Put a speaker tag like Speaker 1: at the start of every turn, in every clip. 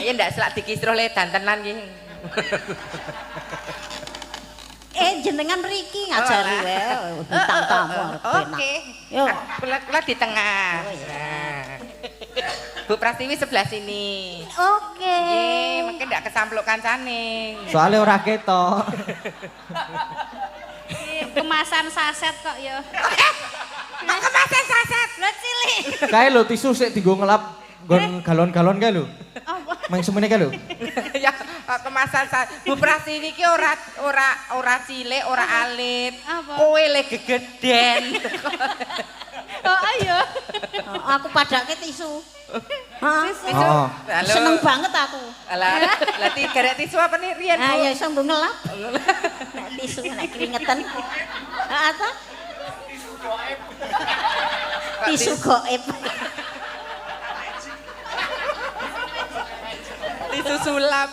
Speaker 1: Ayo ndak selak dikisruh le dantenan iki.
Speaker 2: Jenengan mriki ngajari wae bintang tamu arep penak.
Speaker 1: Oke.
Speaker 2: Yo.
Speaker 1: Kula di tengah. Nah. Bu Prastiwi sebelah sini.
Speaker 2: Oke.
Speaker 1: Nggih, mungkin ndak kesampluk kancane.
Speaker 3: Soale ora ketok.
Speaker 4: Kemasan saset kok ya.
Speaker 1: Kok kemasan saset?
Speaker 4: Lho cilik.
Speaker 3: Kae lho tisu sik dienggo ngelap nggon galon-galon kae lho.
Speaker 4: Apa?
Speaker 3: Mang semene kae lho.
Speaker 1: Ya, kok kemasan saset. Bu Prastiwi ki ora cilik, ora alit.
Speaker 4: Apa?
Speaker 1: Kowe le gegeden.
Speaker 4: Oh ayo.
Speaker 2: Oh, aku padake tisu. Heeh.
Speaker 3: Oh.
Speaker 2: Seneng banget aku.
Speaker 1: Alah, lah garek tisu apa nih riyen, Bu?
Speaker 2: Ah ya iso nggo ngelap. Nek tisu nek keringetan. Heeh ta? Tisu goib.
Speaker 1: Tisu sulap.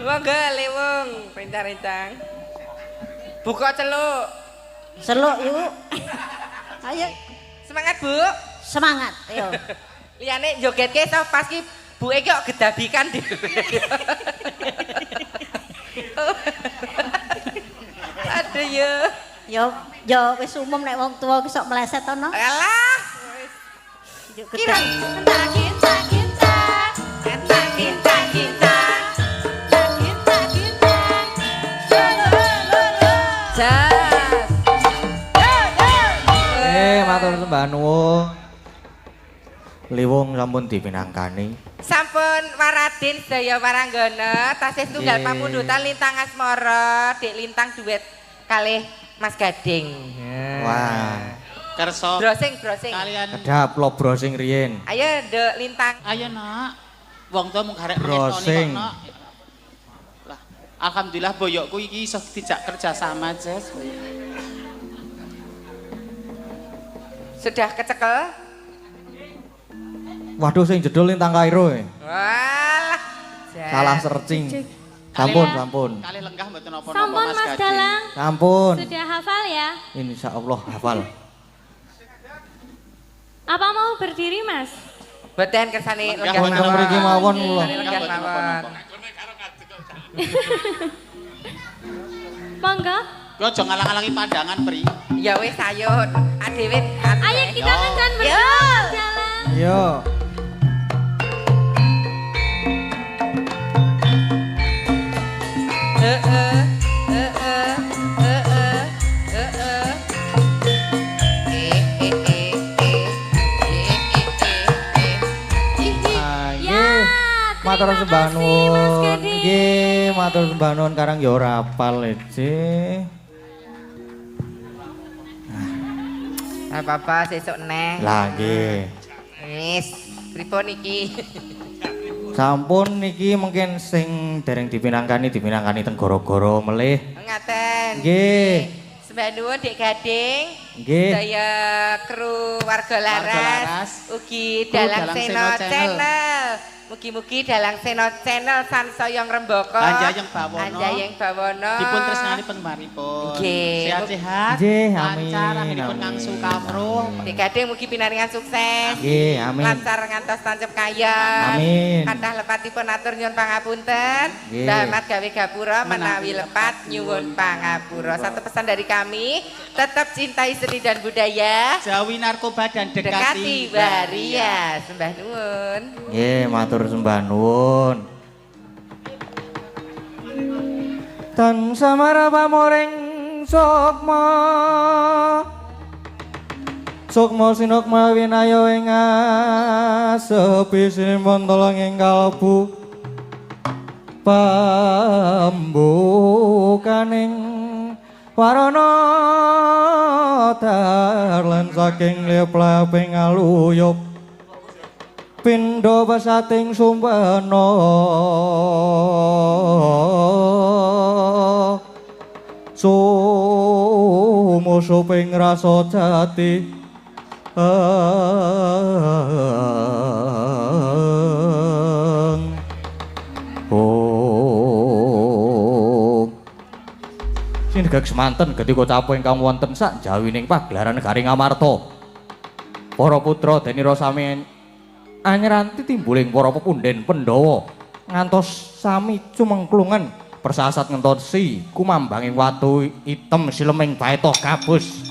Speaker 1: Monggo lewung, rencang-rencang. Buka celuk.
Speaker 2: Celuk yuk. Ayo.
Speaker 1: Semangat, Bu.
Speaker 2: Semangat, ayo.
Speaker 1: Liyane jogetke iso pas ki buke ki kok gedabikan dhewe. Aduh yo.
Speaker 2: Yo yo wis umum nek wong tuwa ki sok meleset to no.
Speaker 1: Alah.
Speaker 2: Yo
Speaker 1: Kira
Speaker 4: Cinta cinta cinta.
Speaker 1: Cinta cinta.
Speaker 4: Cinta cinta.
Speaker 1: Jas.
Speaker 3: Matur sembah nuwun. Liwung sampun dipinangkani.
Speaker 1: Sampun waradin sedaya waranggana, tasih tunggal pamundutan Lintang Asmara, Dik Lintang duet kalih Mas Gading.
Speaker 3: Wah.
Speaker 5: Kersa
Speaker 1: browsing browsing.
Speaker 5: Kalian
Speaker 3: kedap lo browsing riyen.
Speaker 1: Ayo Nduk Lintang.
Speaker 5: Ayo nak. Wong tuwa mung garek
Speaker 3: browsing.
Speaker 5: Nak. Lah, alhamdulillah boyokku iki iso dijak kerja sama, Jess.
Speaker 1: Sudah kecekel?
Speaker 3: Waduh sing jedul Lintang Kairo.
Speaker 1: Walah.
Speaker 3: Salah searching. Sampun, sampun.
Speaker 5: Kalih lenggah mboten napa-napa
Speaker 4: Sampun Mas Dalang.
Speaker 3: Sampun.
Speaker 4: Sudah hafal ya?
Speaker 3: Insyaallah hafal.
Speaker 4: Apa mau berdiri, Mas?
Speaker 1: Mboten kersane lenggah
Speaker 3: mawon. Mriki mawon kula.
Speaker 1: Lenggah mawon.
Speaker 4: Monggo.
Speaker 5: Kowe aja ngalang-alangi pandangan, Pri.
Speaker 1: Ya wis ayo. Adewe.
Speaker 4: Ayo kita kencan berdua jalan.
Speaker 3: Yo. Matur sembah nuwun. Nggih, matur sembah nuwun karang ya ora apal e.
Speaker 1: Apa-apa sesuk neh.
Speaker 3: Lah nggih.
Speaker 1: Wis, pripun iki?
Speaker 3: Sampun niki mungkin sing dereng dipinangkani dipinangkani teng goro-goro melih.
Speaker 1: Ngaten.
Speaker 3: Nggih.
Speaker 1: Sembah nuwun Dik Gading.
Speaker 3: Nggih.
Speaker 1: Sedaya kru Warga Laras, ugi Dalang Seno Channel. Mugi-mugi Dalang Seno Channel sansaya ngrembaka.
Speaker 5: Anjayeng bawana.
Speaker 1: Anjayeng bawana.
Speaker 5: Dipun tresnani penggemaripun. Sehat-sehat.
Speaker 3: Nggih, amin.
Speaker 5: Lancar anggenipun ngangsu kawruh.
Speaker 1: Dik Gading mugi pinaringan sukses.
Speaker 3: Nggih, amin.
Speaker 1: Lancar ngantos tancep kaya.
Speaker 3: Amin.
Speaker 1: Kathah lepatipun atur nyuwun pangapunten. Damat gawe gapura menawi lepat nyuwun pangapura. Satu pesan dari kami, tetap cintai seni dan budaya.
Speaker 5: Jauhi narkoba dan dekati
Speaker 1: waria. Sembah nuwun.
Speaker 3: Nggih, matur sembah nuwun. Tan samara pamoring sukma. Sukma sinukma winaya ing asepi sinimon tolong ing kalbu pambukaning warana darlan saking leplaping aluyup pindha pesating sumpena sumusuping rasa jati Sinegak semanten ketika capo ingkang wonten sak jawining pagelaran Garing Amarta. Para putra Denira sami Anyranti timbuling para pepunden Pandhawa ngantos sami cumengklungen persasat ngentosi kumambanging watu item sileming baeta gabus.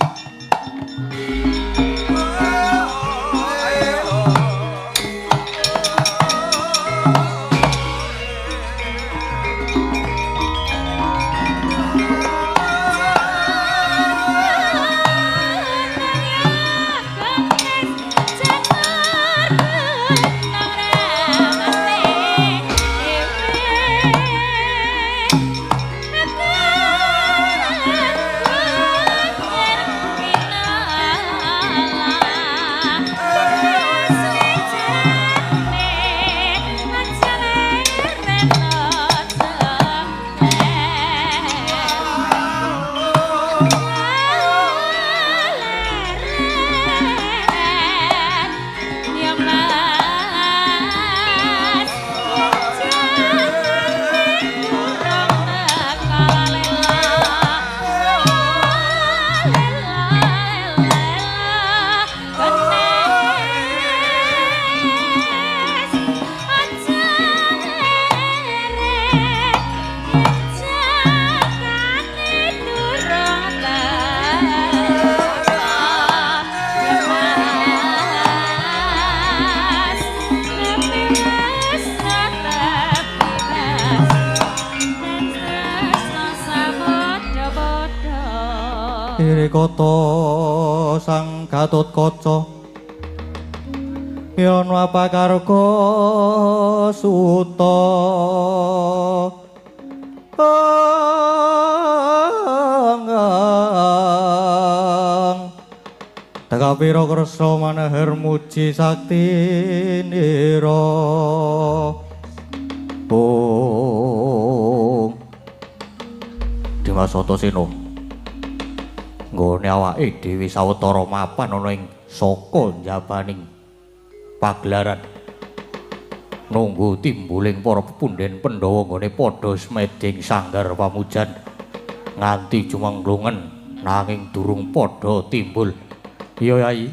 Speaker 3: Kata Sang Gatotkaca yen wapakarga suta Tekapira kersa maneher muji sakti nira. Bung Dimas Antasena nggone awake dhewe sawetara mapan ana ing saka njabaning pagelaran nunggu timbuling para pepunden Pandhawa nggone padha semeding sanggar pamujan nganti jumenglungen nanging durung padha timbul. Iya Yai,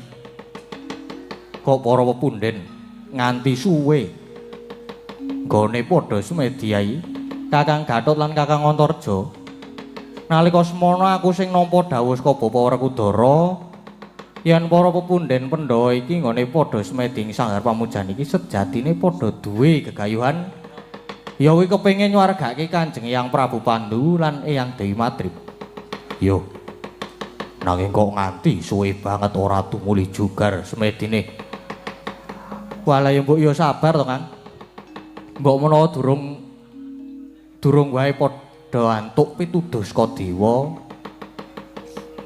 Speaker 3: kok para pepunden nganti suwe nggone padha semedi Yai? Kakang Gatot lan Kakang Antarja, nalika semono aku sing nampa dawuh saka Bapak Werkudara yen para pepunden Pandhawa iki nggone padha semeding sanggar pamujan iki sejatine padha duwe gegayuhan ya kuwi kepengin nyuwargake Kanjeng Eyang Prabu Pandu lan Eyang Dewi Madrim. Yo, nanging kok nganti suwe banget ora tumuli jugar semedine. Walah ya mbok ya sabar to Kang. Mbok menawa durung wae padha antuk pituduh saka dewa.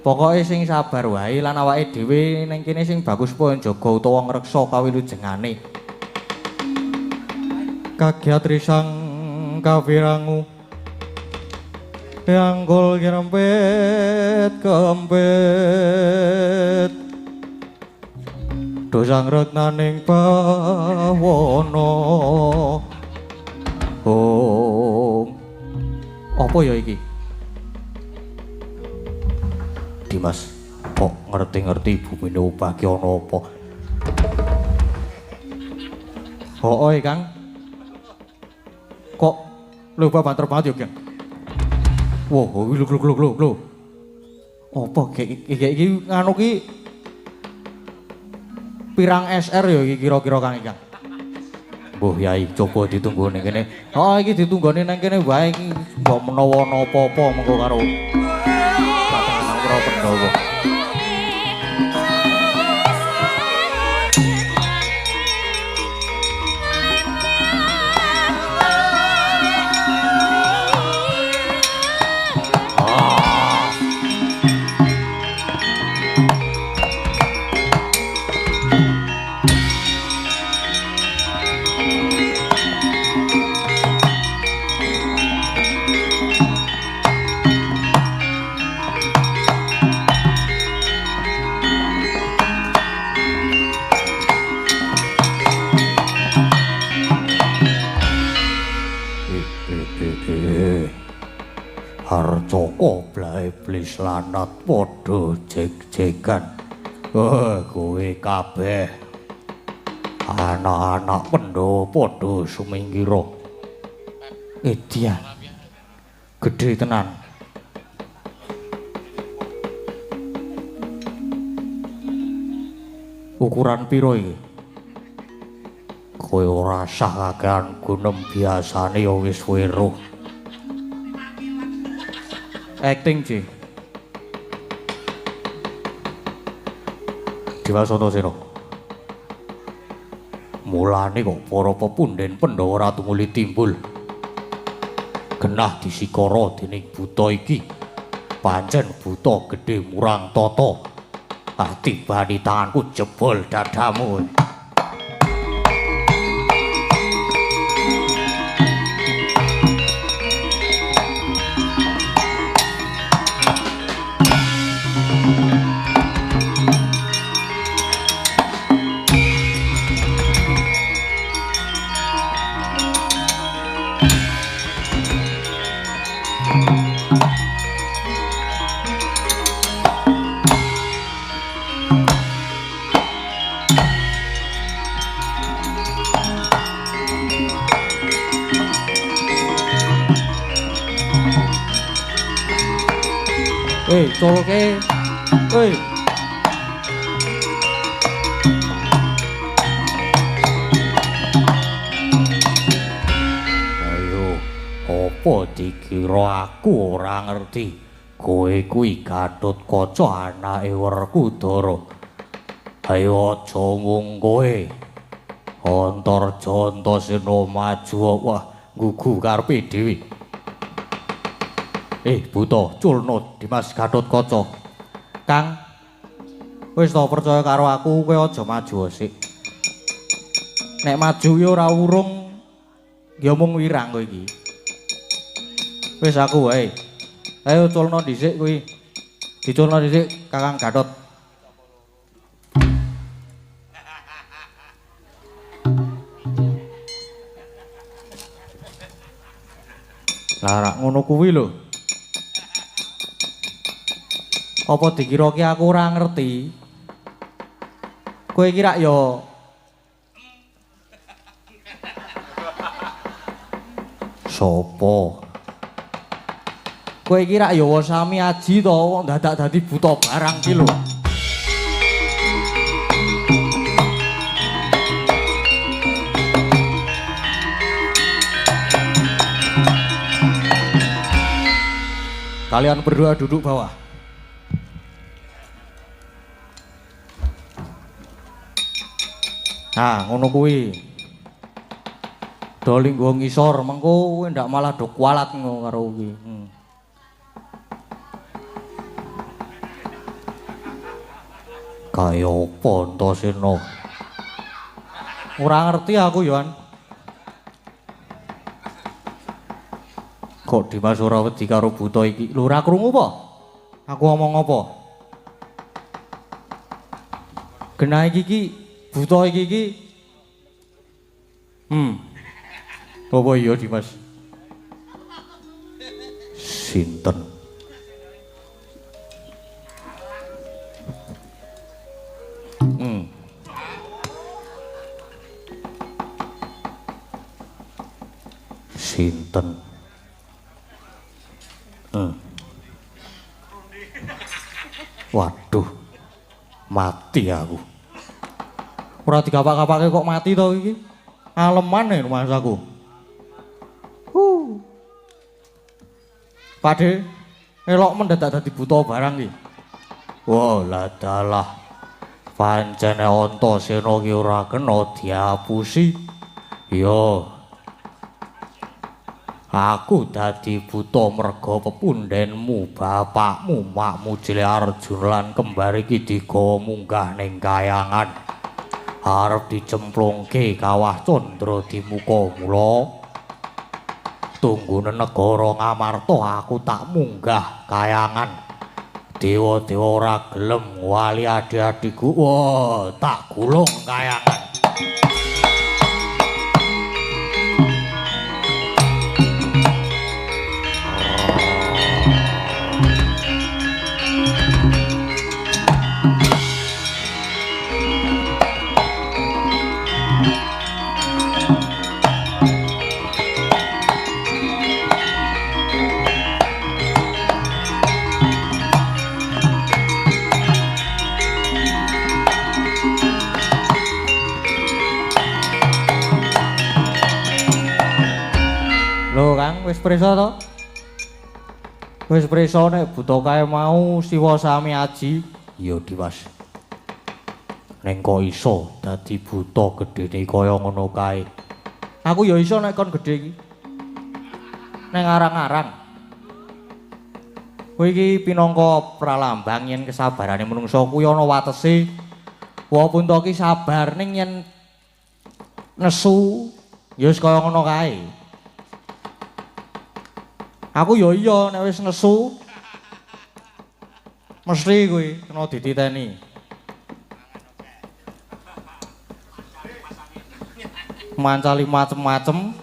Speaker 3: Pokoke sing sabar wae lan awake dhewe ning kene sing bagus supaya njaga utawa ngreksa kawilujengane. Kagyat risang kawirangu yanggul kirempit kempit dosang retnaning bawana. Oh, apa ya iki? Dimas, kok ngerti-ngerti bumine obah ki ana apa? Hooe, Kang. Kok lho banter banget ya, Kang. Wah, lho lho lho lho. Apa iki nganu ki pirang SR ya iki kira-kira Kang Kang? Mbuh Yai, coba ditunggone kene. Oh, iki ditunggone nang kene wae iki mbok menawa ana apa-apa mengko karo Kakang Pandhawa. Harcaka iblis lanat padha jeg-jegan. Kowe kabeh. Anak-anak Pandhawa padha sumingkira. Edian. Gedhe tenan. Ukuran piro iki? Kowe ora sah kakean gunem biasane ya wis weruh. Acting, Ci. Dimas Antasena. Mulane kok para pepunden Pandhawa ora tumuli timbul. Genah disikara dening buta iki. Pancen buta gedhe murang tata. Ah, tibani tanganku jebol dadamu. Culke. Hei. Ayo, apa dikira aku ora ngerti? Kowe kuwi Gatotkaca anake Werkudara. Ayo aja mung kowe. Antarja Antasena maju wah nggugu karepe dhewe. Buta, culno Dimas Gatotkaca. Kang, wis to percaya karo aku, kowe aja maju sik. Nek maju ya ora urung, ya mung wirang kowe iki. Wis aku wae. Ayo culno dhisik kuwi. Diculno dhisik Kakang Gatot. Lah rak ngono kuwi lho. Apa dikira ki aku ora ngerti? Kowe iki rak ya sapa? Kowe iki rak ya sami aji to, kok dadak dadi buta barang ki lho. Kalian berdua duduk bawah. Nah, ngono kuwi. Do linggo ngisor, mengko kowe ndak malah do kualat ngono karo kuwi. Kaya apa Antasena? Ora ngerti aku, Yohan. Kok Dimas ora wedi karo buta iki? Lho ora krungu apa? Aku ngomong apa? Genah iki ki buta iki ki. Apa iya Dimas? Sinten? Sinten? Waduh, mati aku. Ora digapak-gapake kok mati to iki. Alemane rumangsaku. Pakde, elok mendadak dadi buta barang iki. Wah, lah dalah. Pancene Antasena ki ora kena diapusi. Ya. Aku dadi buta merga pepundenmu, bapakmu, makmu cilik Arjuna lan kembar iki digawa munggah ning kayangan. Arep dicemplungke kawah Candra Dimuka mula. Tunggune negara Ngamarta aku tak munggah kayangan. Dewa-dewa ora gelem wali adi-adiku. Wah, tak gulung kayangan. Wis prisa to? Wis prisa nek buta kae mau Siwa sami aji. Iya, Dimas. Ning kok iso dadi buta gedene kaya ngono kae. Aku ya iso nek kon gedhe iki. Ning arang-arang. Kowe iki pinangka pralambang yen kesabarane menungsa kuwi ana watese. Walaupun to ki sabar ning yen nesu ya wis kaya ngono kae. Aku ya iya nek wis nesu mesti kuwi kena dititeni. Mancali macem-macem.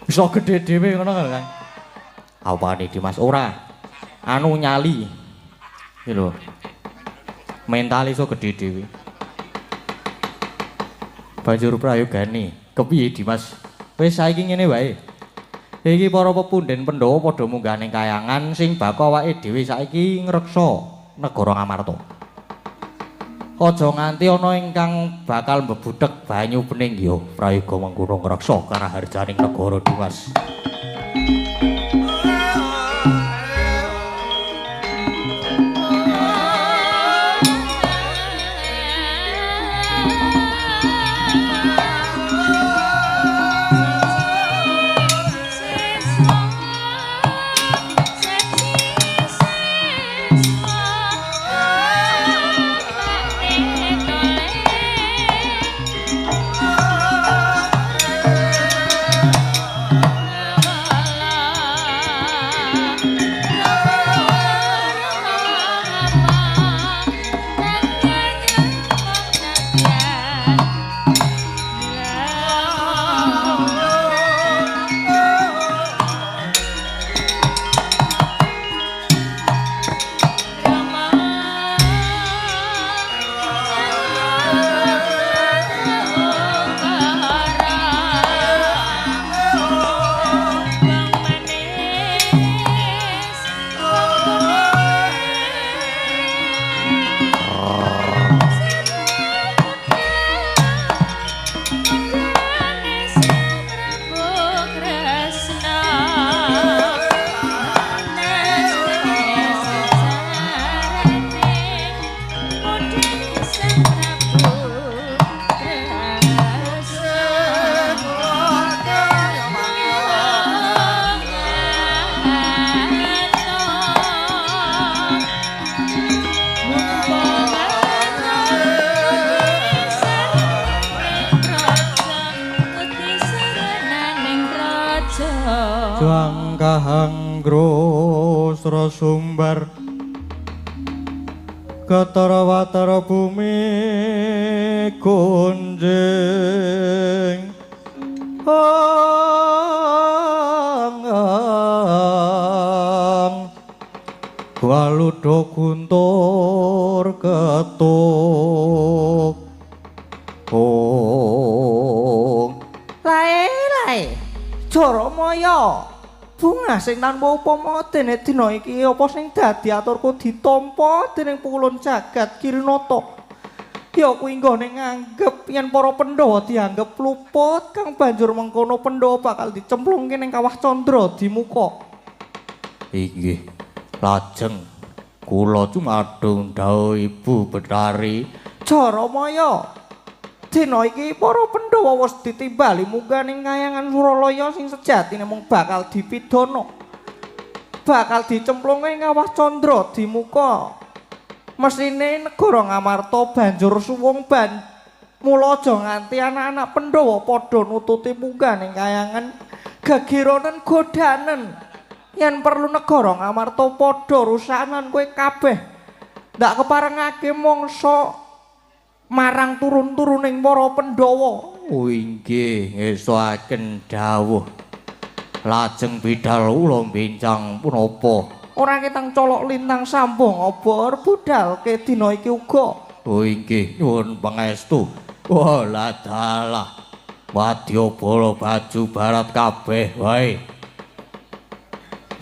Speaker 3: Bisa gedhe dhewe ngono kan. Apane Dimas ora? Anu nyali. Iki lho. Mental iso gedhe dhewe. Banjur prayogane. Kepiye Dimas? Wis saiki ngene wae. Iki para pepunden Pandhawa padha munggah ning kayangan sing bako awake dhewe saiki ngreksa negara Ngamarta. Aja nganti ana ingkang bakal mbebuthek banyu bening ya prayoga mengkono ngreksa karaharjaning negara Dimas. Sumbar Ketara watara bumi kunjing ang waludo guntur ketuk ong
Speaker 6: lae lae Jara Maya bunga sing tanpa upama dene dina iki apa sing dadi aturku ditampa dening pukulun jagat Kirinata. Ya kuwi nggone nganggep yen para Pandhawa dianggep luput kang banjur mengkono Pandhawa bakal dicemplungke ning kawah Candra Dimuka.
Speaker 3: Inggih. Lajeng kula cumadung dawuh Ibu Betari
Speaker 6: Jara Maya. Dina iki para Pandhawa wis ditimbali munggah ning kayangan Suralaya sing sejatine mung bakal dipidana. Bakal dicemplungne ing kawah Candra Dimuka. Mesine negara Ngamarta banjur suwung ban. Mula aja nganti anak-anak Pandhawa padha nututi munggah ning kayangan gegeronen godanen. Yen perlu negara Ngamarta padha rusanan kowe kabeh. Ndak keparengake mangsa marang turun-turuning para Pandhawa.
Speaker 3: Oh inggih ngestoaken dawuh. Lajeng bidal kula bincang punapa?
Speaker 6: Ora ketang colok lintang sambung obor budal ke dina iki uga.
Speaker 3: Oh inggih nyuwun pangestu. Walah dalah. Wadyabala baju barat kabeh wae.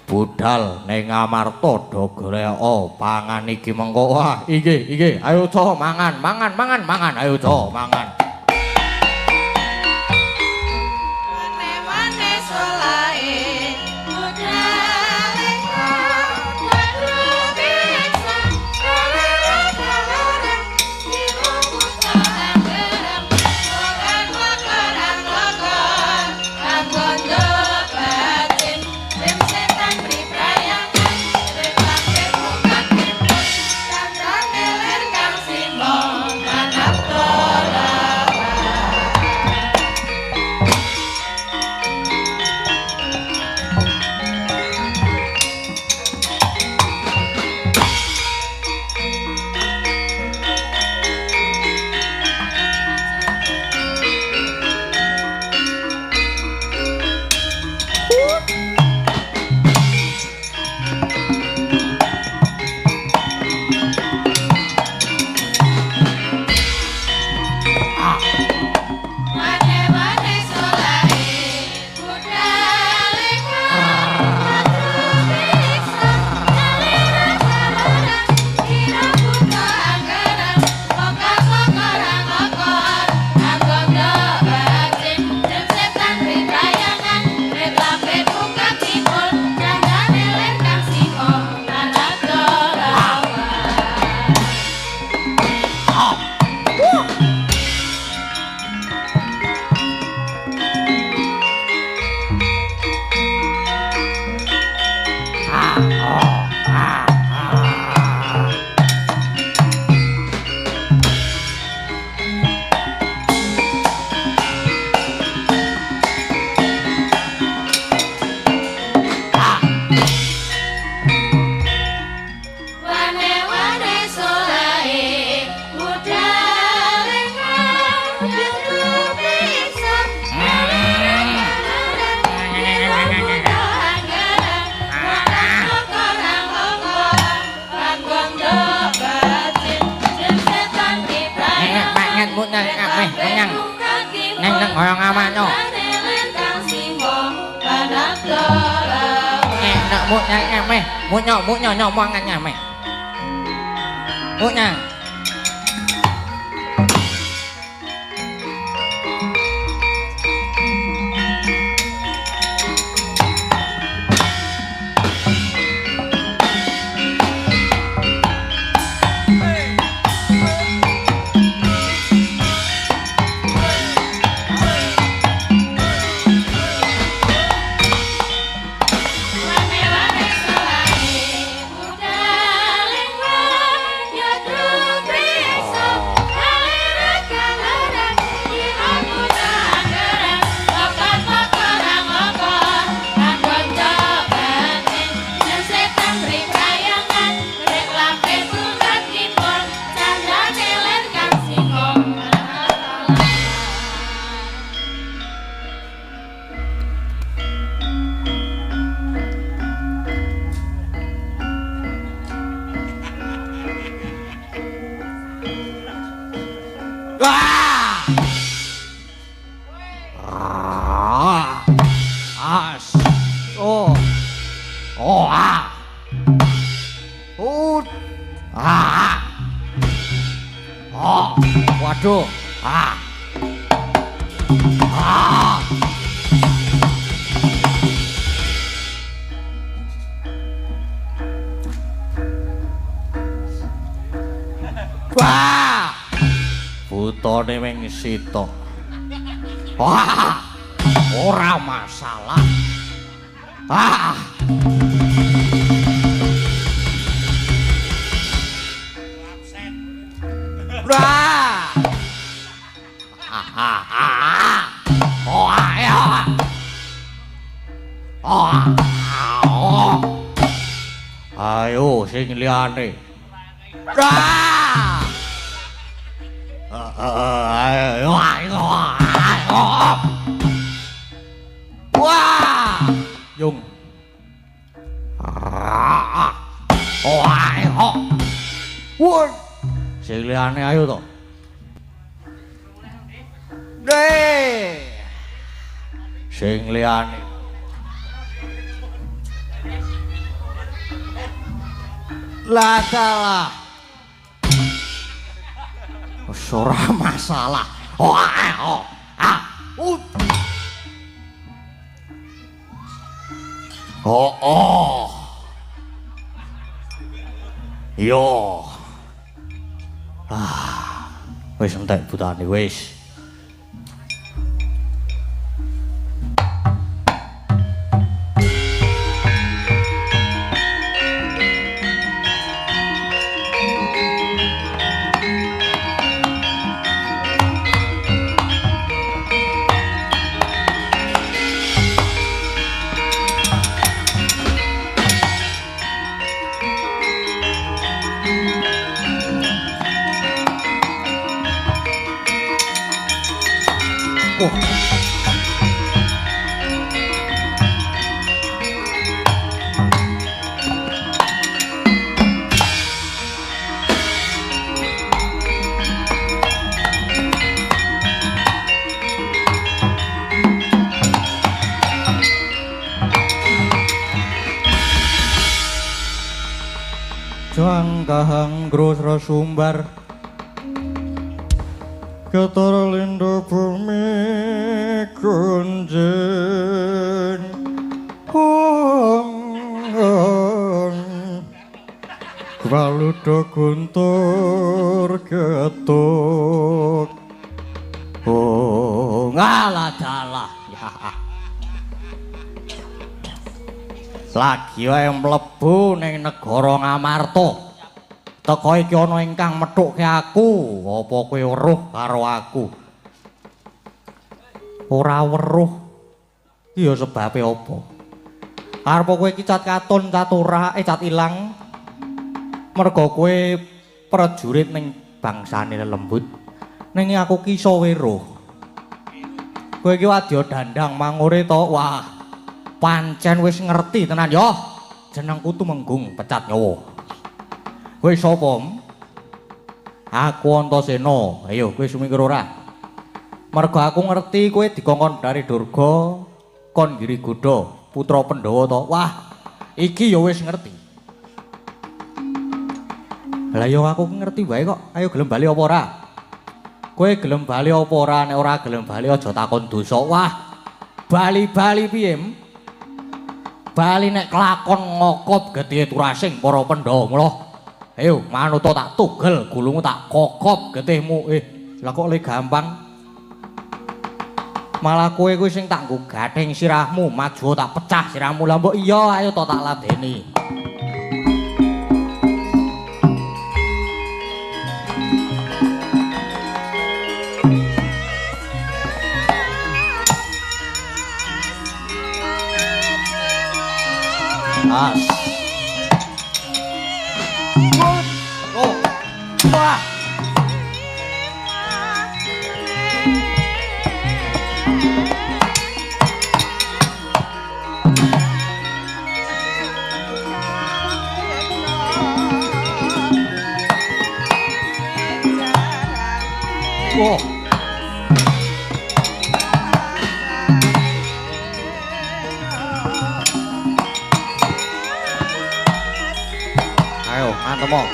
Speaker 3: Budal ning Ngamarta do goleka pangan iki mengko. Wah, inggih, inggih. Ayo co mangan, mangan, mangan, mangan. Ayo co mangan.
Speaker 1: Mane-mane
Speaker 3: Oh, ah, ah.
Speaker 4: Wane-wane solahe budal
Speaker 3: Neng neng koyo ngamano. Nek mu nyang meh, mu nyo nyo mangan nyame. Mu nyang. Ah. As. Oh. Oh ah. Oh. Ah. Oh. Waduh. Ah. Ah. Wah. Butone ming sitok. Wah. Ora masalah. Ah. Wah. Ah ah ah. Oh ah ya. Oh. Oh. Ayo sing liyane. Ah. Ayo ayo ayo. Wah, Yung. Ah. Oh, ayo. Wah. Sing liyane ayo to. Deh. Sing liyane. Lah salah. Ora masalah. Oh, ah, oh. Ah. Oh, oh. Yo. Ah. Wis entek butane wis. Oh. Jangkahang grosra sumbar ketara lindo bumi kunjing hong waludo guntur getuk oh ngalah dalah ya. Lagi wae mlebu ning negara Ngamarta. Teka iki ana ingkang methukke aku, apa kowe weruh karo aku? Ora weruh. Iki ya sebabe apa? Arep kowe iki cat katon, cat ora, cat ilang. Merga kowe prajurit ning bangsane lelembut. Ning aku ki iso weruh. Kowe iki wadya dandang mangure to. Wah, pancen wis ngerti tenan ya. Jenengku Tumenggung Pecat Nyawa. Kowe sapa? Aku Antasena. Ayo kowe sumingkir ora? Merga aku ngerti kowe dikongkon dari Durga kon Girigoda, putra Pandhawa to. Wah, iki ya wis ngerti. Lah ya aku ngerti wae kok. Ayo gelem bali apa ora? Kowe gelem bali apa ora? Nek ora gelem bali aja takon dosa. Wah, bali-bali piye? Bali nek kelakon ngokop getihe turasing para Pandhawa. Mula ayo manut tak tugel gulungmu tak kokop getihmu. Lah kok le gampang. Malah kowe kuwi sing tak nggo gathing sirahmu, maju tak pecah sirahmu. Lah mbok iya ayo to tak ladeni. As. Oh. Wah. Wah. Ayo, mantemo.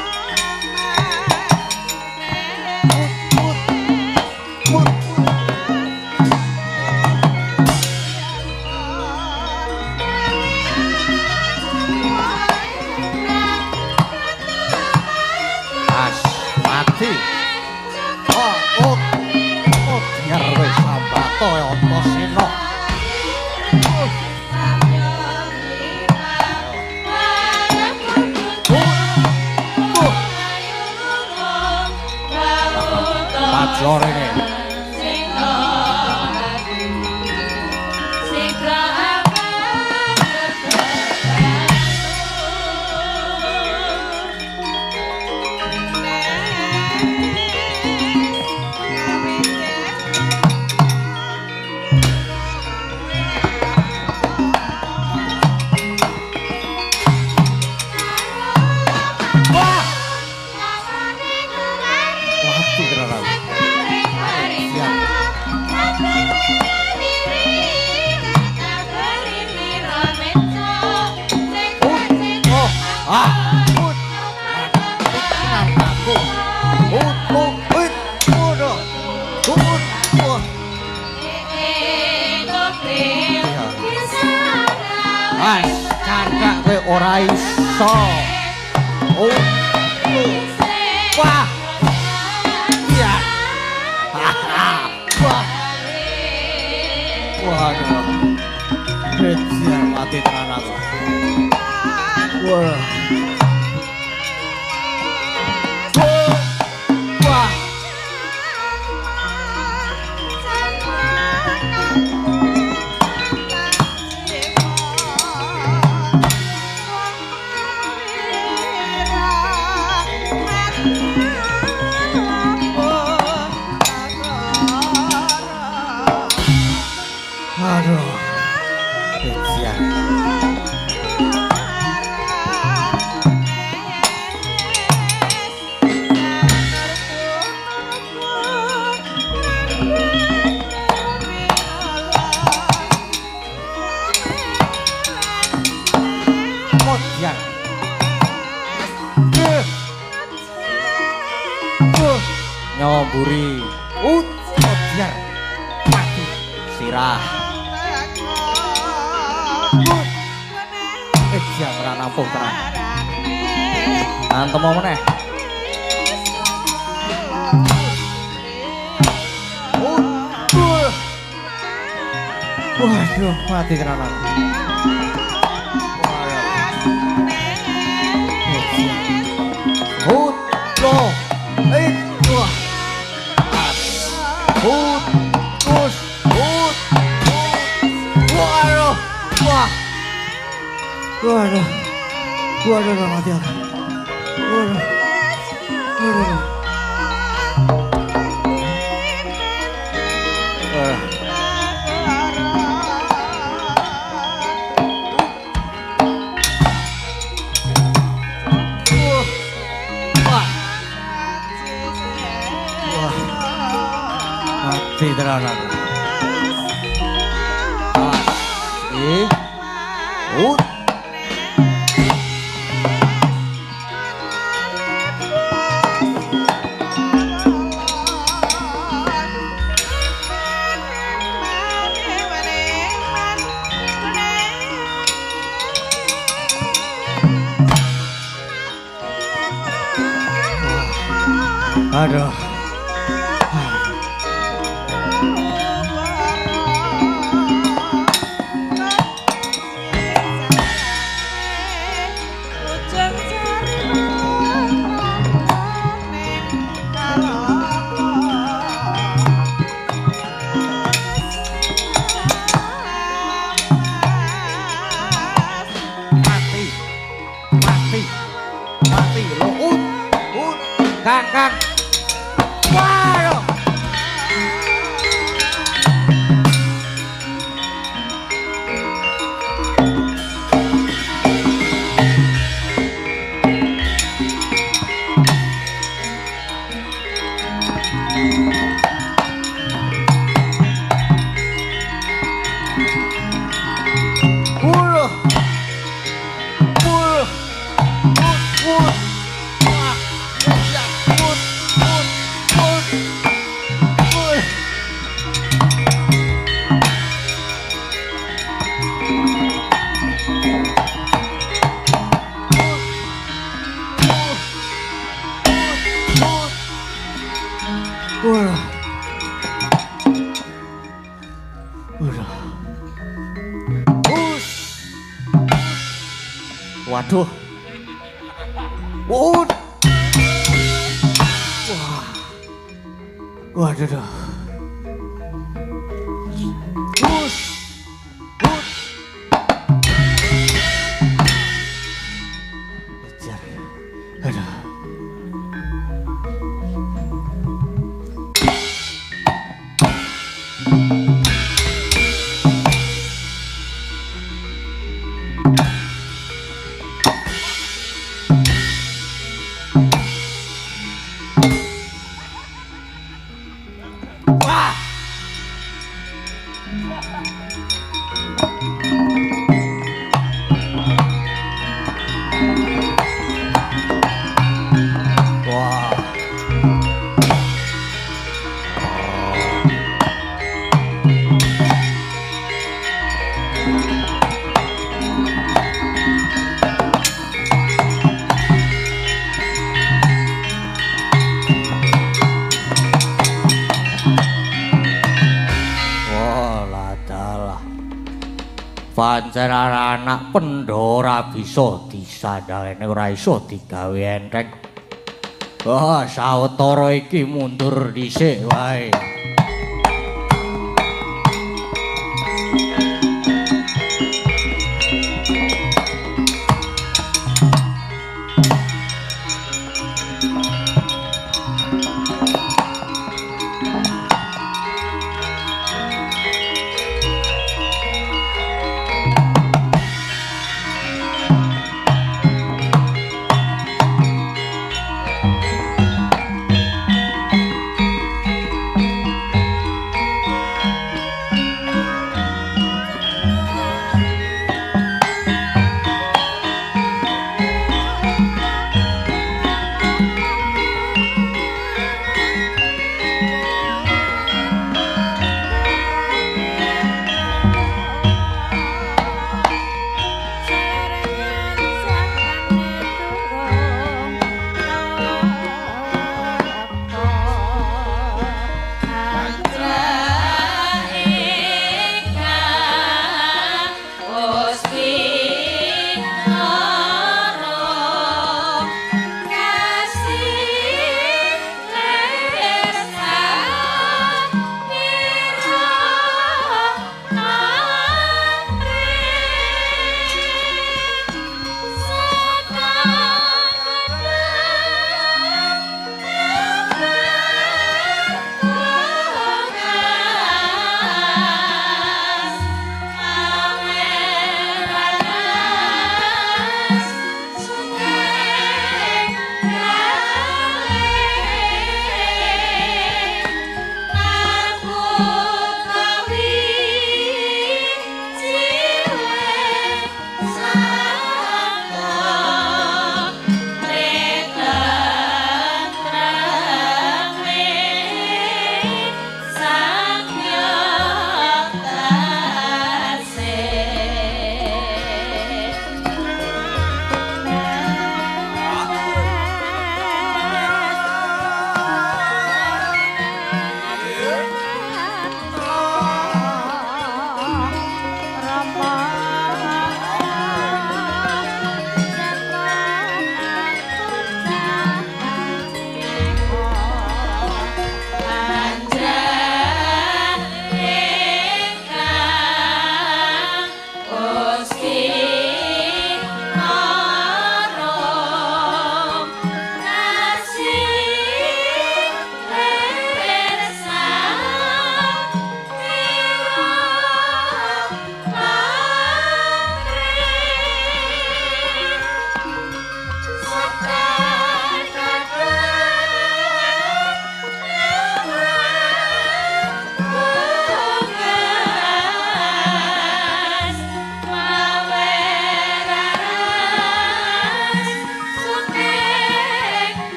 Speaker 3: As, mati. Oh, oh. Oh, biar wis sambato ya Antasena. Maju rene. Wah! Mati tenan. Oh, ah. Mati tenan aku. Oh, oh, oh, oh, oh. Wes, candhak kowe ora iso. Oh. Wah. Iya. Wah. Waduh. Bejia mati tenan aku. Wah. Wah. Aduh. Bejia. Modian. Nyomburi. Modian. Mati. Sirah. Siap ora nampung tenan. Antem meneh. Waduh, mati tenan aku. Waduh, mati aku. Waduh. Waduh. Wah. Wah. Mati tenan aku. Aduh. Mati. Mati. Mati. Lo ut. Kang, Kang. Waduh. Waduh. Waduh. Waduh. Wah. Ya, ut, ut, ut. Ut. Waduh. Waduh. Us. Waduh. Ut. Wah. Waduh. Us. Ut. Kejar. Aduh. Wah. Wah. Wah, ladalah. Pancen anak Pandhawa ora bisa disandalene, ora iso digawe enteng. Wah, sawetara iki mundur dhisik wae.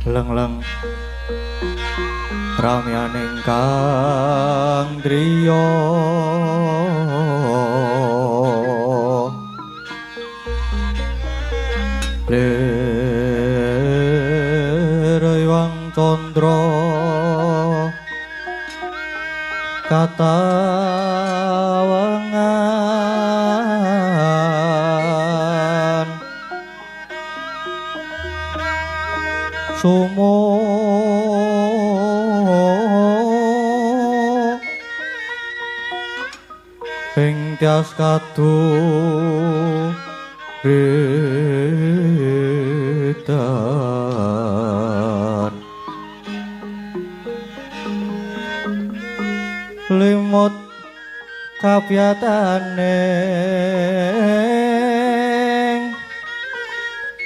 Speaker 3: Leng-leng ramyaning kang driya lir wang candra katawangan sumo ing tias kadu ritan limut kapyatane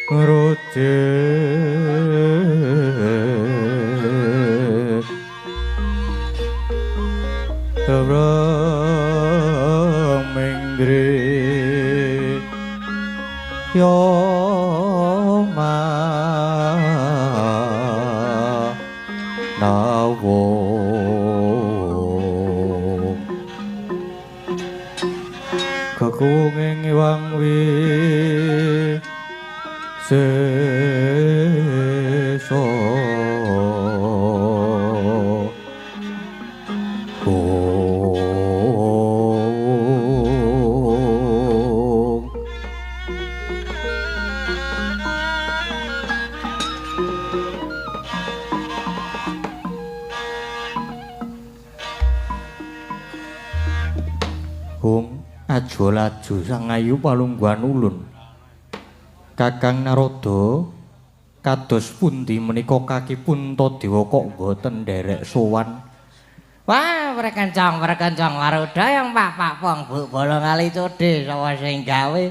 Speaker 3: ngrucik Brahmendri yo ma nawo kekunging wang wi seso Aja laju sang ayu palungguhan ulun. Kakang Narada, kados pundi menika kaki Puntadewa kok mboten nderek sowan?
Speaker 7: Wah, prekencong waruda yang pak pong bu bolong kali codhe sapa sing gawe.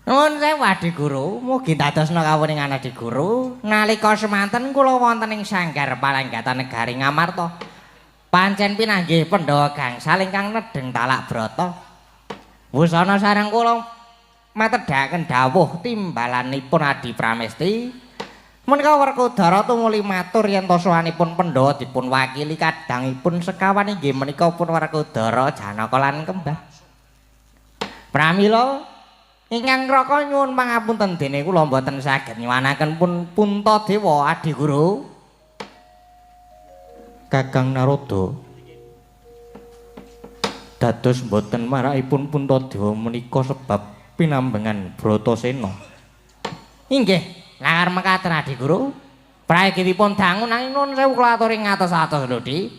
Speaker 7: Nuwun sewu Adi Guru, mugi dadosna kawuningan Adi Guru. Nalika semanten kula wonten ing sanggar Palanggatan Negari Ngamarta. Pancen pinanggih Pandhawa gangsal ingkang nedheng talak brata. Busana sareng kula matedhaken dawuh timbalanipun Adi Pramesti. Menika Werkudara tumuli matur yen tosoanipun Pandhawa dipun wakili kadangipun sekawan inggih menika pun Werkudara Janaka lan Kembah. Pramila ingkang raka nyuwun pangapunten dene kula mboten saged nyuwanaken pun Puntadewa Adi Guru.
Speaker 3: Kakang Narada, dados mboten marakipun Puntadewa menika sebab pinambengan Bratasena.
Speaker 7: Inggih, langar mekaten Adi Guru. Prayogipun dangu nanging nuwun sewu kula aturi ngatos-atos lho, Di.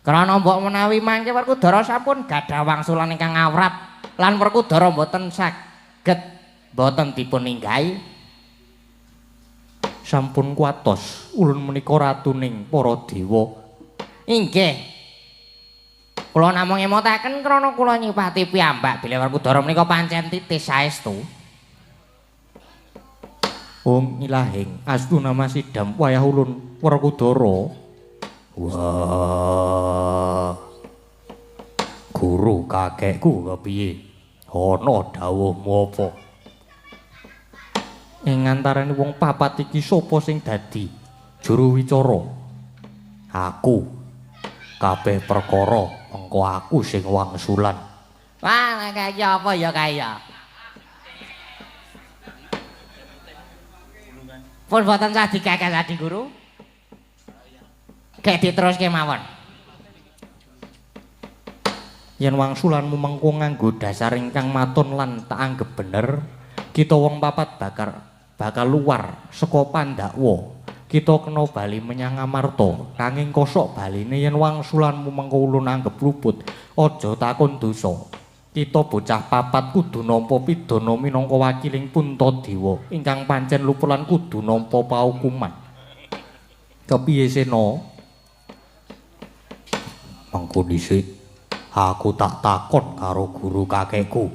Speaker 7: Krana mbok menawi mangke Werkudara sampun gadah wangsulan ingkang awrat lan Werkudara mboten saged mboten dipun ninggahi.
Speaker 3: Sampun kuwatos ulun menika ratuning para dewa.
Speaker 7: Inggih. Kula namung emotaken krana kula nyipati piyambak bilih Werkudara menika pancen titis saestu.
Speaker 3: Om ilahing astuna masidam wayah ulun Werkudara. Wah. Guru kakekku kepiye? Ana dawuhmu apa?
Speaker 6: Ing antarane wong papat iki sapa sing dadi juru wicara?
Speaker 3: Aku. Kabeh perkara mengko aku sing wangsulan.
Speaker 7: Wah, kaya apa ya kaya? Pun boten sah dikekes Adi Guru. Gek diteruske mawon.
Speaker 6: Yen wangsulanmu mengko nganggo dasar ingkang maton lan tak anggep bener, kita wong papat bakal luar saka pandakwa. Kita kena bali menyang Amarta. Kanging kosok baline yen wangsulanmu mengko ulun anggep luput, aja takon dosa. Kita bocah papat kudu nampa pidana minangka wakiling Puntadewa ingkang pancen luput lan kudu nampa paukuman. Kepiye Sena?
Speaker 3: Mengko dhisik aku tak takon karo guru kakekku.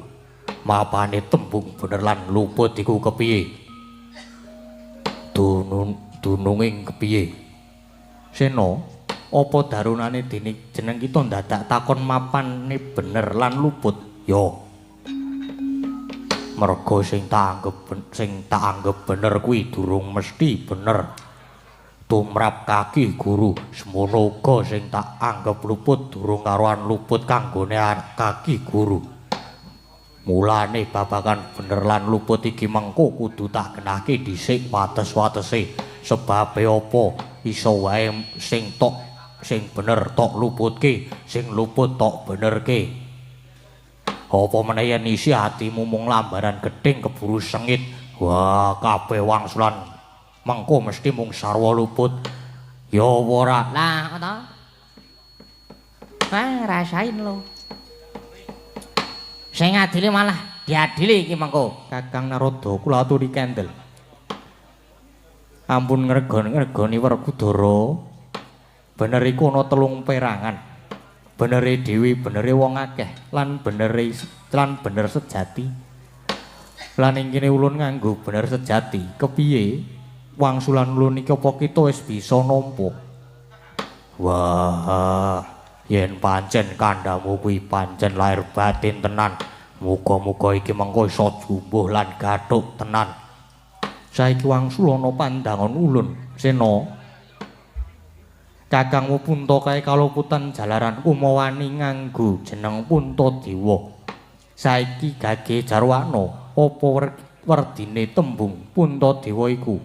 Speaker 3: Mapane tembung bener lan luput iku kepiye? Dununging kepiye?
Speaker 6: Sena, apa darunane dene jeneng kita ndadak takon mapane bener lan luput?
Speaker 3: Yo. Merga sing tak anggep bener kuwi durung mesti bener. Tumrap kaki guru semono uga sing tak anggep luput durung karuan luput kanggone kaki guru. Mulane babagan bener lan luput iki mengko kudu tak genahke dhisik wates-watese. Sebabe apa iso wae sing tok sing bener tok luputke, sing luput tok benerke. Apa meneh yen isi atimu mung lambaran gething keburu sengit. Wah, kabeh wangsulan mengko mesti mung sarwa luput. Ya ora?
Speaker 7: Lah, to. Wah, rasain lo. Sing ngadili malah diadili iki mengko.
Speaker 6: Kakang Narada kula aturi kendel. Ampun ngregoni Werkudara. Bener iku ana telung perangan. Benere dhewe, benere wong akeh, lan benere lan bener sejati. Lan ing kene ulun nganggo bener sejati. Kepiye wangsulan ulun iki apa kita wis bisa nampa?
Speaker 3: Wah, yen pancen kandhamu kuwi pancen lahir batin tenan. Muga-muga iki mengko iso jumbuh lan gathuk tenan.
Speaker 6: Saiki wangsulana pandangan ulun, Sena. Kakangmu Punta kae kaluputan jalaran kumawani nganggo jeneng Puntadewa. Saiki gage jarwana apa werdine tembung Puntadewa iku?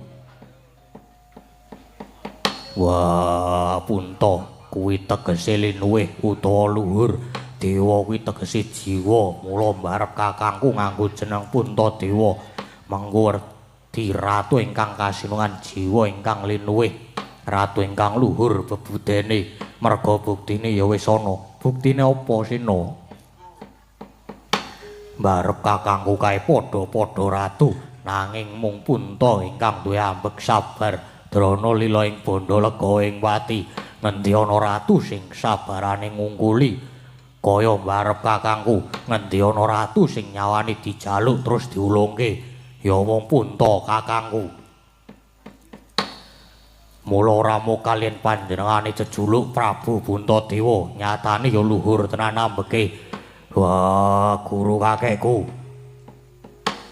Speaker 3: Wah, Punta kuwi tegese linuwih utawa luhur. Dewa kuwi tegese jiwa. Mula mbarep kakangku nganggo jeneng Puntadewa. Mengko werdi ratu ingkang kasinungan jiwa ingkang linuwih, ratu ingkang luhur bebudene. Merga buktine ya wis ana.
Speaker 6: Buktine apa, Sena?
Speaker 3: Mbarep kakangku kae padha-padha ratu, nanging mung Punta ingkang duwe ambek sabar. Drana lila ing bandha lega ing wati. Ngendi ana ratu sing sabarane ngungkuli kaya mbarep kakangku? Ngendi ana ratu sing nyawane dijaluk terus diulungke? Ya wong Punta kakangku. Mula rama kaliyan panjenengane jejuluk Prabu Puntadewa, nyatane ya luhur tenan ambeke. Wah, guru kakekku,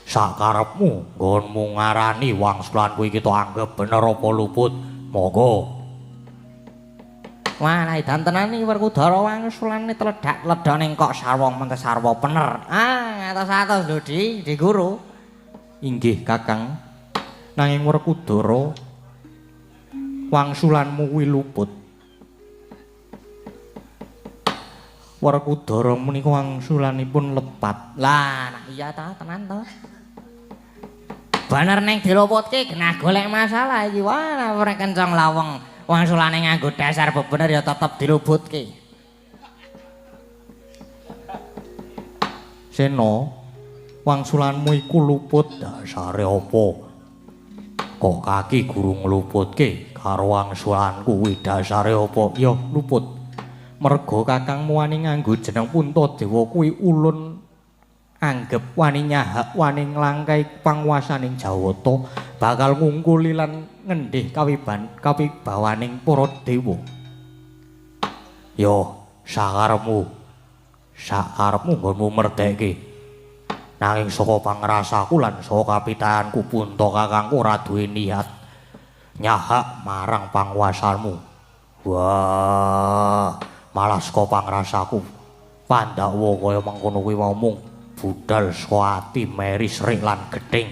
Speaker 3: sakarepmu nggonmu ngarani wangsulanku iki tok anggep bener apa luput? Monggo.
Speaker 7: Wah, lah edan tenan iki Werkudara wangsulane tledak-tledone kok sarwa mentes sarwa bener. Ah, ngatos-atos lho Di Guru.
Speaker 6: Inggih, Kakang. Nanging Werkudara wangsulanmu kuwi luput. Werkudara menika wangsulanipun lepat.
Speaker 7: Lah, nah iya ta tenan to. Bener ning diluputke genah golek masalah iki. Wah, ora kencang laweng wangsulane nganggo dasar bebener ya tetep diluputke.
Speaker 6: Sena, wangsulanmu iku luput
Speaker 3: dasare apa? Kok kaki guru ngluputke karo wangsulanku kuwi dasare apa?
Speaker 6: Ya luput. Merga kakangmu wani nganggo jeneng Puntadewa kuwi ulun anggep wani nyahak wani nglangkai panguwasaning Jawata bakal ngungkuli lan ngendih kawibawaning para dewa.
Speaker 3: Ya sakarepmu. Sakarepmu nggonmu merdeke. Nanging saka pangrasaku lan saka kapitayanku Punta kakangku ora duwe niat nyahak marang panguwasaanmu. Wah, malah saka pangrasaku Pandhawa kaya mengkono kuwi mau mung budal saka ati meri srik lan gething.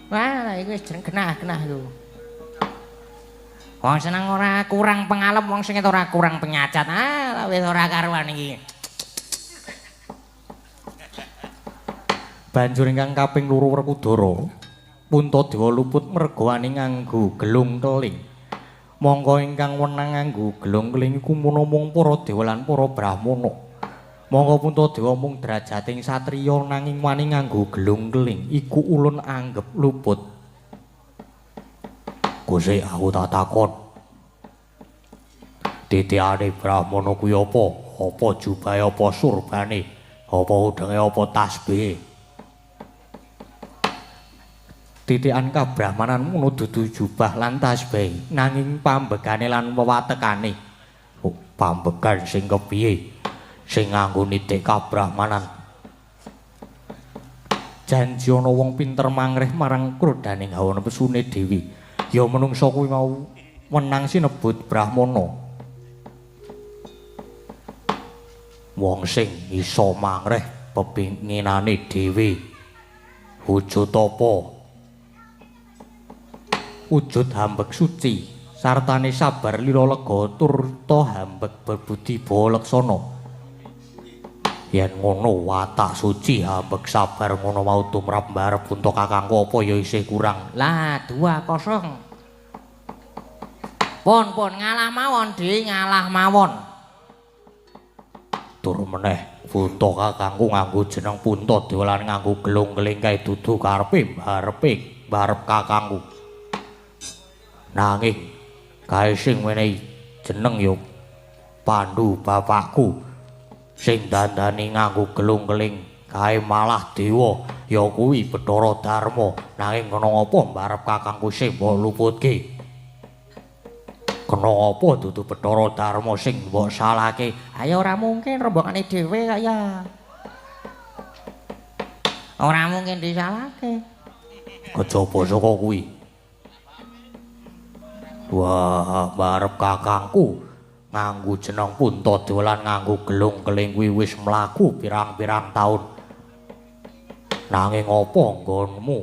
Speaker 7: Wah, iku wis jeneng genah-genah iku. Wong seneng ora kurang pengalem, wong sing ora kurang penyacat. Ah, wis ora karuan iki.
Speaker 6: Banjur ingkang kaping loro Werkudara, Puntadewa luput mergawane nganggo gelung keling. Mongko ingkang wenang nganggo gelung keling iku mung para dewa lan para brahmana. Mongko Puntadewa mung drajating satriya nanging wani nganggo gelung keling iku ulun anggep luput.
Speaker 3: Gusti, aku tak takon. Titiane brahmana kuwi apa? Apa jubahe, apa surbane? Apa udenge, apa tasbihe?
Speaker 6: Titikan kabrahmanan ngono dudu jubah lan tasbih, nanging pambegane lan wewatekane.
Speaker 3: Oh, pambegan sing kepiye? Sing nganggo nitik kabrahmanan.
Speaker 6: Janji ana wong pinter mangreh marang krodaning hawa nepsune dewi. Ya menungsa kuwi mau wenang sinebut brahmana.
Speaker 3: Wong sing iso mangreh pepinginane dhewe. Wujud apa?
Speaker 6: Wujud hambek suci sartane sabar lila lega turta hambek berbudi bawa laksana.
Speaker 3: Yen ngono watak suci hambek sabar ngono mau tumrap mbarep Punta kakangku apa ya isih kurang.
Speaker 7: Lah 2-0. Pun pun ngalah mawon, Di, ngalah mawon.
Speaker 3: Tur meneh Punta kakangku nganggo jeneng Puntadewa lan nganggo gelung keling kae dudu karepe mbarepe mbarep kakangku. Nanging kae sing menehi jeneng ya Pandu bapakku sing dandani nganggo gelung keling kae malah dewa ya kuwi Bathara Darma. Nanging kena apa mbarep kakangku sing mbok luputke? Kena apa dudu Bathara Darma sing mbok salahke?
Speaker 7: Ayo ora mungkin rombongane dhewe kaya. Ora mungkin disalahke.
Speaker 3: Kejaba saka kuwi. Wah, barep kakangku nganggo jeneng Puntadewa lan nganggo gelung keling kuwi wis mlaku pirang-pirang taun. Nanging apa nggonmu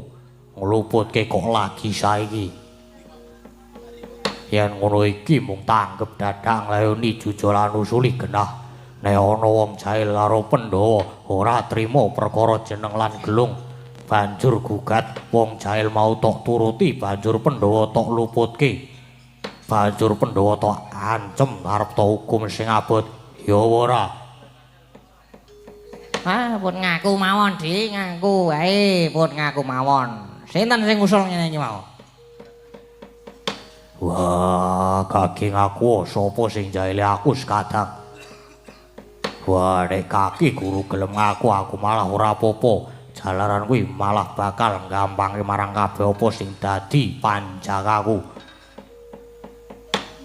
Speaker 3: ngluputke kok lagi saiki? Yen ngono iki mung tanggep dadak nglayoni jujur lan usuli genah. Nek ana wong jahil karo Pandhawa ora trima perkara jeneng lan gelung, banjur gugat wong jahil mau tok turuti, banjur Pandhawa tok luputke. Banjur Pandhawa tok ancem arep tok hukum sing abot. Ya ora.
Speaker 7: Ah, pun ngaku mawon, Di, ngaku wae, pun ngaku mawon. Sinten sing usul ngene iki mau?
Speaker 3: Wah, kaki ngaku sapa sing jahile aku sekadang. Wah, nek kaki guru gelem ngaku aku malah ora apa-apa. Jalaran kuwi malah bakal gampange marang kabeh apa sing dadi panjakaku.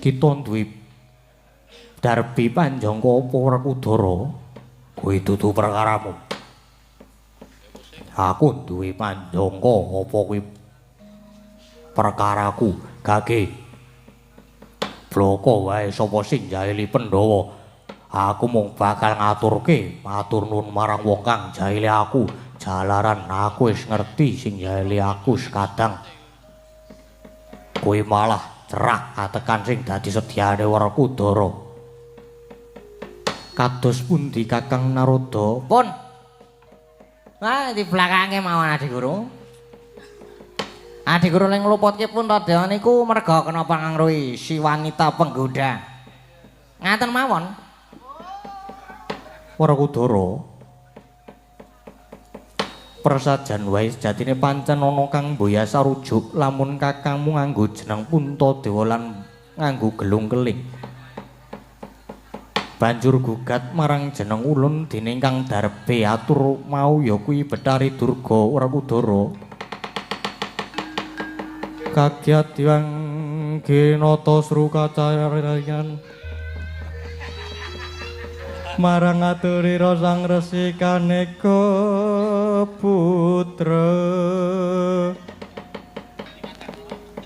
Speaker 6: Kita duwe darbi panjangka apa Werkudara?
Speaker 3: Kuwi dudu perkaramu. Aku duwe panjangka apa kuwi perkaraku. Gage bloko wae sapa sing jahili Pandhawa. Aku mung bakal ngaturke matur nuwun marang wong kang jahili aku. Jalaran aku wis ngerti sing jahili aku sekadang. Kuwi malah cerak atekan sing dadi sedyane Werkudara.
Speaker 6: Kados pundi Kakang Narada?
Speaker 7: Pun. Wah, di belakange mawon Adi Guru. Adi Guru ning ngluputke Puntadewa niku merga kena pangangruhi si wanita penggoda. Ngaten mawon.
Speaker 6: Werkudara, persajan wae sejatine pancen ana kang mboya sarujuk lamun kakangmu nganggo jeneng Puntadewa lan nganggo gelung keling. Banjur gugat marang jeneng ulun dening kang darbe atur mau ya kuwi Bathari Durga. Werkudara kagyat yang ginata srukacarayan Marang aturira Sang Resi Kaneka Putra.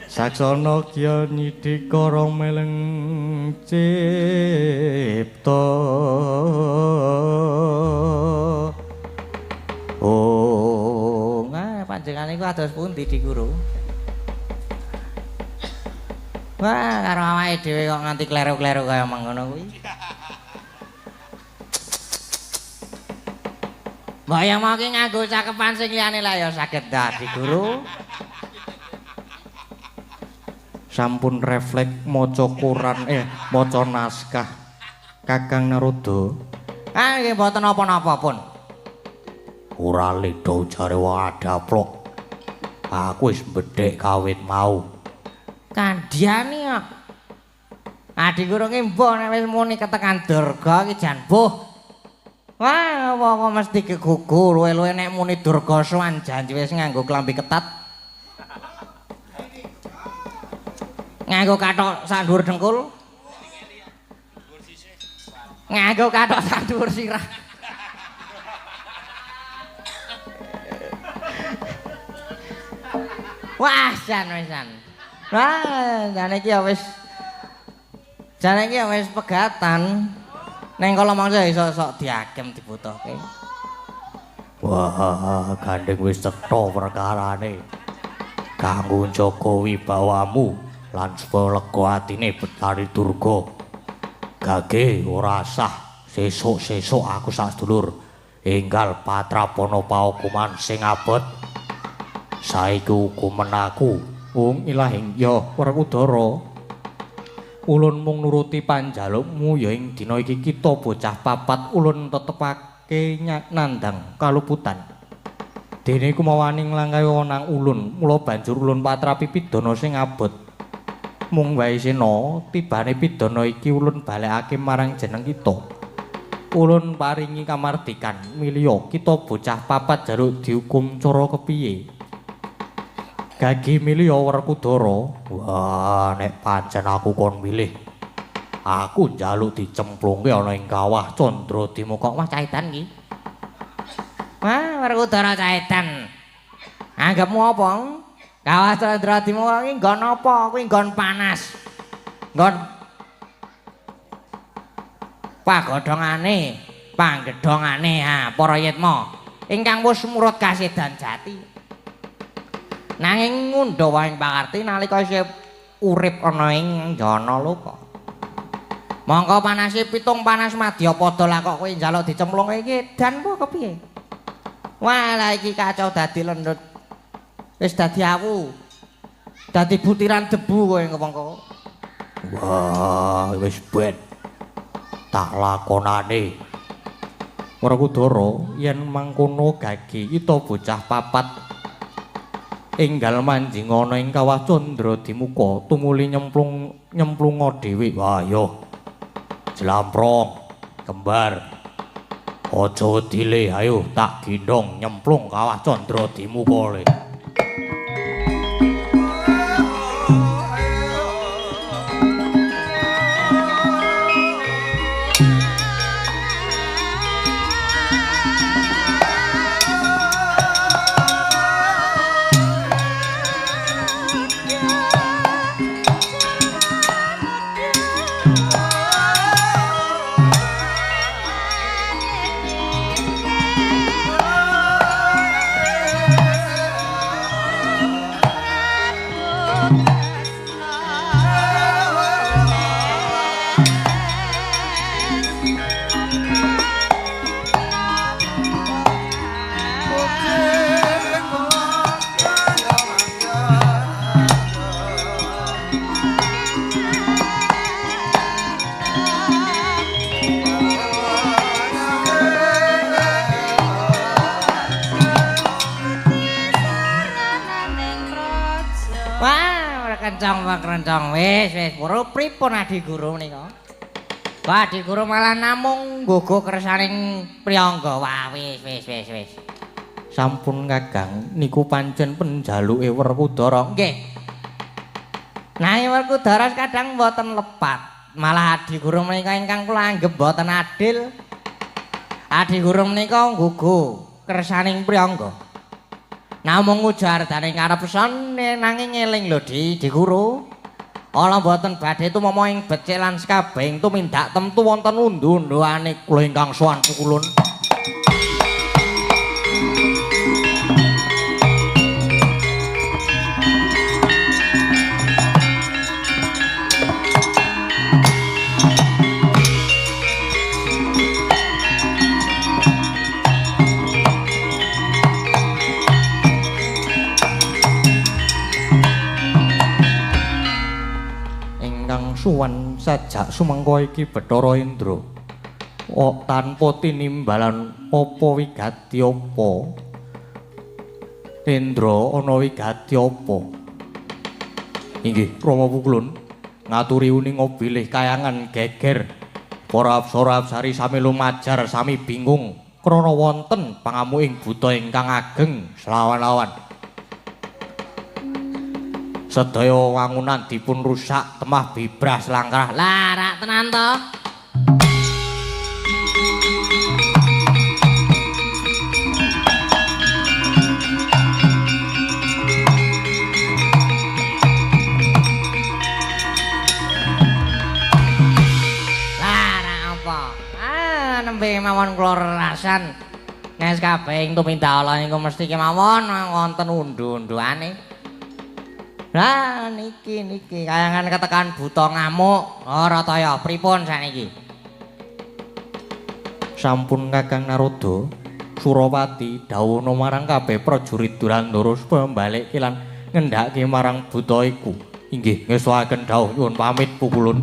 Speaker 6: Saksana kya nyidika rong meleng cipta.
Speaker 7: Oh, nah panjenengan iku ados pundi Dik Guru? Wah, karo awake dhewe kok nganti kleru-kleru kaya mengkono kuwi. Mbok yang mau ki nganggo cakepan sing liyane lah ya saged dadi guru.
Speaker 6: Sampun refleks maca koran maca naskah Kakang Narada.
Speaker 7: Ah nggih mboten napa-napa pun.
Speaker 3: Ora leda jare wong adaplok. Aku wis mbedhek kawit mau.
Speaker 7: Kandhane kok. Adi guru ki mbuh nek wis muni ketekan Durga ki jan mbuh. Wah, apa mesti kegugu luwe-luwe nek muni Durga sowan janji wis nganggo klambi ketat. Nganggo kathok sak dhuwur dengkul. Nganggo kathok sak dhuwur sirah. Wah, jan wisan. Wah, jane iki ya wis pegatan. Neng kala mangsa iso sok diakem dibutuhke.
Speaker 3: Wah, gandeng wis cetha perkarane. Kanggo njaga wibawamu lan supaya lega atine Betari Durga. Gage ora sah sesuk-sesuk aku sak sedulur enggal patrapana paukuman sing abot. Saiki hukuman aku
Speaker 6: wong ilahing ya Werkudara. Ulun mung nuruti panjalukmu ya ing dina iki kita bocah papat ulun tetepake nandang kaluputan. Dene kumawani nglangkahi wonang ulun, mula banjur ulun patrapi pidana sing abot. Mung wae sena tibane pidana iki ulun balekake marang jeneng kita. Ulun paringi kamardikan milya kita bocah papat jaluk dihukum cara kepiye. Gagi milih Werkudara.
Speaker 3: Wah, nek pancen aku kon milih, aku njaluk dicemplungke ana ing kawah Candra Dimuka.
Speaker 7: Wah, caitan iki. Wah, Werkudara caitan. Anggapmu apa? Kawah Candra Dimuka iki nggon apa? Kuwi nggon panas. Nggon pagodhongane, panggedhongane ha para yitma ingkang wis murut kasedan jati. Nanging ngundhawa ing pakarti nalika isih urip ana ing jana loka. Mongko panase pitung panas madyapada lah kok kowe njaluk dicemplungke iki edan apa kepiye? Wah, lah iki kacau dadi lendut. Wis dadi awu. Dadi butiran debu kowe ngomong.
Speaker 3: Wah, wis ben. Tak lakonane.
Speaker 6: Werkudara yen mangkono gagi kita bocah papat enggal manjing ana ing kawah Candra Dimuka tumuli nyemplung nyemplunga dhewe.
Speaker 3: Wah yo. Jlamprong kembar. Aja dile, ayo tak gendong nyemplung kawah Candra Dimuka le.
Speaker 7: Kencang wis wis pura pripun Adi Guru menika? Wah, Adi Guru malah namung nggogo kersaning priyangga. Wah, wis wis wis wis.
Speaker 6: Sampun Kakang, niku pancen penjaluke Werkudara.
Speaker 7: Nggih. Nah, Werkudara kadang mboten lepat. Malah Adi Guru menika ingkang kula anggep mboten adil. Adi guru menika nggugu kersaning priyangga. Namung ujardaning karepsan nanging eling lho Di, Di Guru. Ala mboten badhe tumama ing becik lan sekabehing tumindak temtu wonten undu-unduane kula ingkang sowan pukulun. Suwan sajak sumengko iki Bathara Indra. Oh, tanpa tinimbalan apa wigati apa? Indra ana wigati apa? Inggih, Rama Pukulun ngaturi uninga bilih kayangan geger. Para apsara-apsari sami lumajar sami bingung krana wonten pangamuking buta ingkang ageng selawan-lawan. Sedaya wangunan dipun rusak temah bibras langkrah. Lah rak tenan to. Lah rak apa? Ah nembe mawon kula rerasan. Nek kabeh ing tumindak ala niku mesti kemawon wonten undu-unduane. Lah niki niki kayangan ketekan buta ngamuk. Ora toya pripun sakniki? Sampun Kakang Narada, Surawati dawuhna marang kabeh prajurit Durandara supaya mbalekke lan ngendhake marang buta iku. Inggih, ngestuaken dawuh nyuwun pamit pukulun.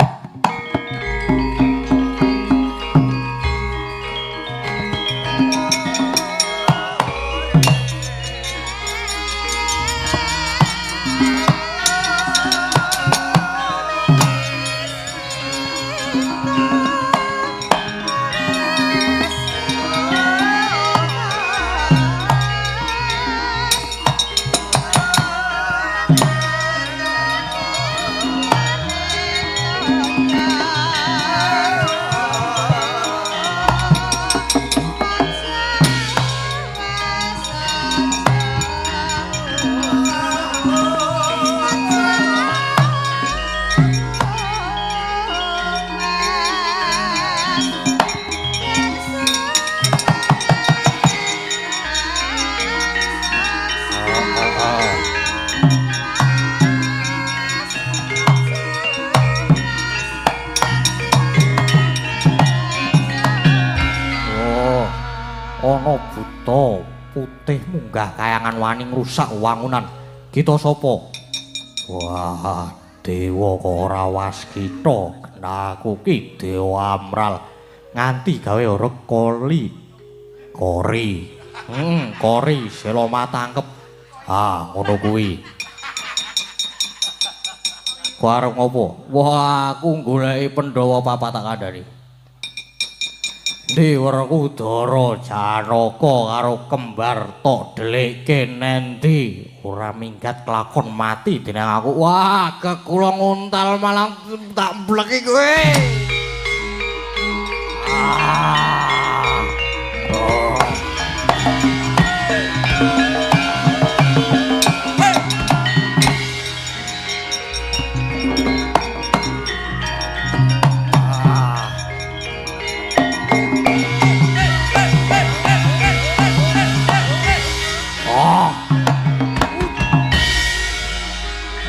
Speaker 7: Munggah kayangan wani ngrusak wangunan. Kita sapa? Wah, dewa kok ora waskita. Aku ki Dewa Amral nganti gawe rekoli. Kori. Kori sela matangkep. Ah, ngono kuwi. Ku arep ngopo? Wah, aku goleki Pandhawa papat tak kandhani. Ndi Werkudara Janaka karo kembar tok dhelikke nendi ora minggat kelakon mati dening aku. Wah, kekula nguntal malah tak mbleki kowe. Ah. Oh.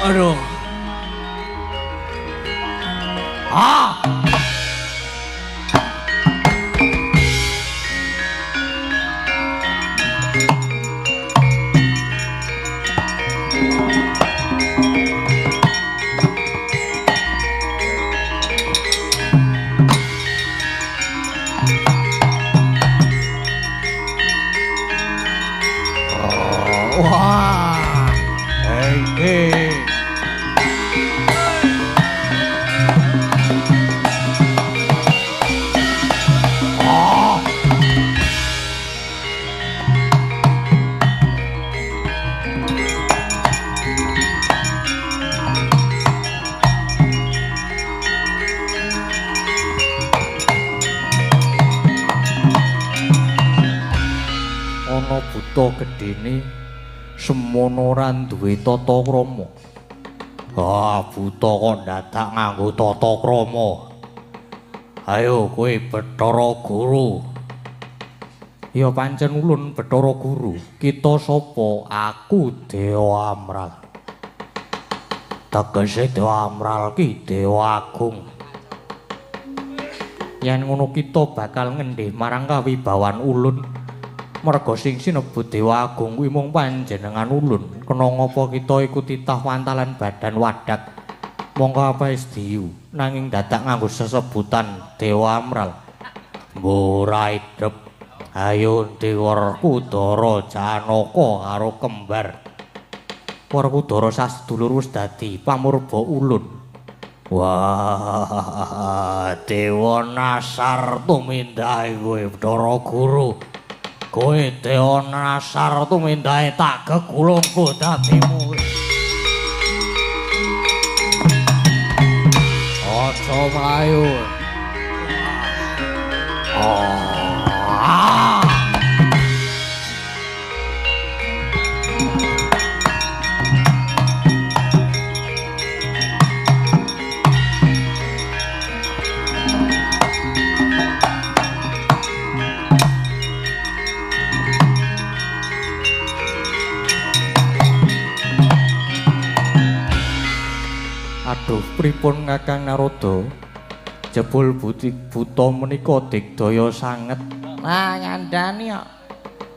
Speaker 7: Aduh. Ah. Wah. Hey, hey.
Speaker 3: buta gedene semono ora duwe tata krama. Ah, buta kok dadak nganggo tata krama. Ayo kowe Bathara Guru. Ya pancen ulun Bathara Guru. Kita sapa? Aku Dewa Amral. Tegese Dewa Amral ki Dewa Agung. Yen ngono kita bakal ngendih marang kawibawan ulun. Merga sing sinebut Dewa Agung kuwi mung panjenengan ulun. Kena ngapa kita iku titah wantalan badan wadak. Mongko apa isdiyu nanging dadak nganggo sesebutan Dewa Amral. Mbora idep. Ayo Werkudara Janaka karo kembar. Werkudara sasedulur wis dadi pamurba ulun. Wah, Dewa Nasar tumindahe kowe Bathara Guru. Kowe Dewa Nasar tumindahe tak gegulungku dadimu. Aja mlayu. Aduh, pripun Kakang Narada? Jebul buta menika digdaya sanget.
Speaker 7: Lah ngandani kok.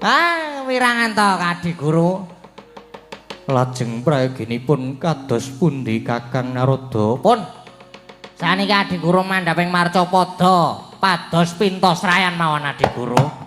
Speaker 7: Ah, wirangan to Kadi Guru.
Speaker 3: Lajeng prayoginipun kados pundi Kakang Narada?
Speaker 7: Pun. Saniki Adi Guru mandhaping marcapada pados pintos rayan mawon Adi Guru.